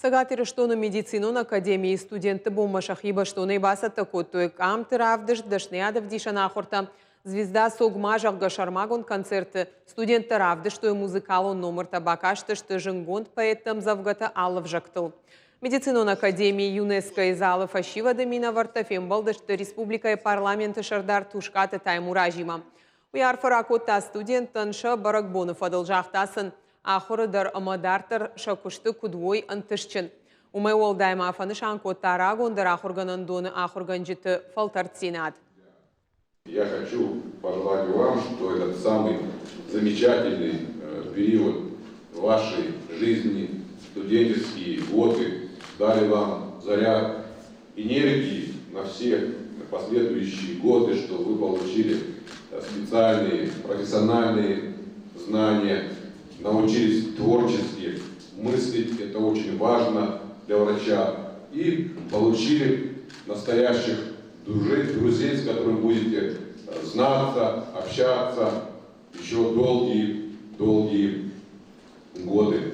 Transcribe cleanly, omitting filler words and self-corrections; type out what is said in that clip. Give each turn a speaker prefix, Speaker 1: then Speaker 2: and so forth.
Speaker 1: Цӕгат Ирыстоны медицинон академийы студентты бонмӕ сӕхи бӕстонӕй бацӕттӕ кодтой къамты равдыст, дӕсныйадӕвдисӕн ахуыртӕ, «Звезда СОГМА», зӕгъгӕ, сӕрмагонд концерты студенттӕ равдыстой музыкалон номыртӕ, бакастысты зынгонд поэтты ӕмдзӕвгӕтӕ алы ӕвзӕгтыл. Медицинон академийы ЮНЕСКО-йы залы фӕсивӕды минӕвӕрттӕ фембӕлдысты республикӕйы парламенты сӕрдар Тускъаты Таймуразимӕ. Уый арфӕ ракодта студенттӕн сӕ бӕрӕгбоны фӕдыл, загъта сын, ахуыры дӕр ӕмӕ дарддӕр сӕ куысты куыд уой ӕнтыстджын. Уымӕй уӕлдай ма фӕнысан кодта рагондӕр ахуыргӕнӕндоны ахуыргӕнджыты фӕлтӕрддзинад.
Speaker 2: Я хочу пожелать вам, что этот самый замечательный период вашей жизни, студенческие годы, дали вам заряд энергии на все последующие годы, что вы получили специальные, профессиональные знания, научились творчески мыслить, это очень важно для врача, и получили настоящих друзей, друзей, с которыми будете знаться, общаться еще долгие-долгие годы.